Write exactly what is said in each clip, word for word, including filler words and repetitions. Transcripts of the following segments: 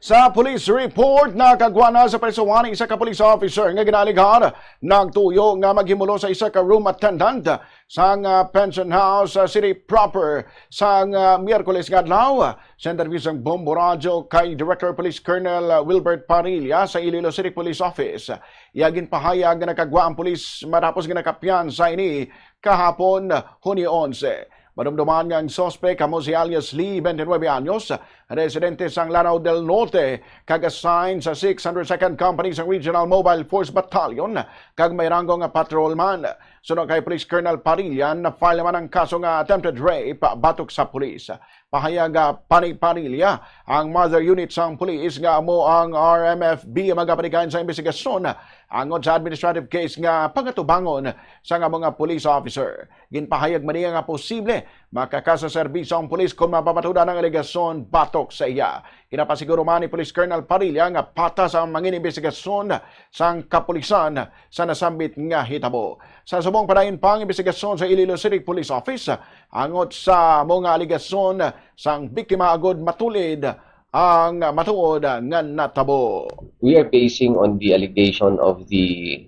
Sa police report, nakagwa na sa prisuhan ang isa ka police officer nga ginaaligar nagtuyo nga maghimulo sa isa ka room attendant sang, ah, pension house sa city proper sang, ah, Miyerkules nga adlaw. Sa interview sang Bombo Radyo kay Director Police Colonel, ah, Wilbert Parilla sa Iloilo City Police Office, iya ginpahayag nga nakagwa ang pulis matapos nga nakapiyansa ini kahapon, Hunyo onse. Madumduman nga ang suspek amo si alias Lee, twenty-nine anyos, residente sang Lanao del Norte, kag assign sa six hundred second Company sang Regional Mobile Force Battalion, kag may ranggo nga patrolman. Suno kay Police Colonel Parilla, na-file naman ang kaso nga attempted rape batok sa pulis. Pahayag, ah, pa ni Parilla, ang mother unit sang pulis nga amo ang R M F B magapanikain sa imbestigasyon angot sa administrative case nga pangatubangon sang amo nga police officer. Ginpahayag man niya nga posible makakasaserbisyo ang pulis kon mapamatudan ang alegasyon batok sa iya. Ginapasiguro man ni Police Colonel Parilla nga patas ang mangin imbestigasyon sang kapulisan sa nasambit nga hitabo. Sa subong, padayon pa ang imbestigasyon sa Iloilo City Police Office angot sa mga alegasyon sang biktima agud matulid ang matuod nga natabo. We are basing on the allegation of the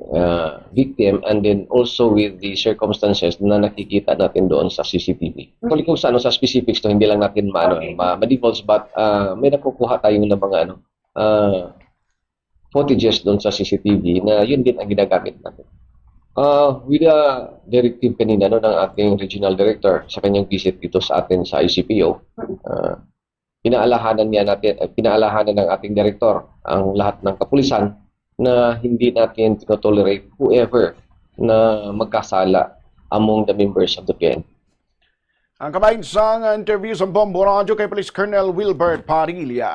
uh, victim and then also with the circumstances na nakikita natin doon sa C C T V. Actually, kung sa, ano, sa specifics to, hindi lang natin maano, eh, ma- ma-divulge, but uh, may nakukuha tayo ng mga, ano, uh, footages doon sa C C T V na yun din ang ginagamit natin. Uh, with the directive kanina, no, ng ating regional director sa kanyang visit dito sa atin sa I C P O, uh, pinaalahanan niya natin, uh, pinaalahanan ng ating director ang lahat ng kapulisan na hindi natin tinotolerate whoever na magkasala among the members of the P N P. Ang kabahin sang interview sa Bombo Radyo kay Police Colonel Wilbert Parilla.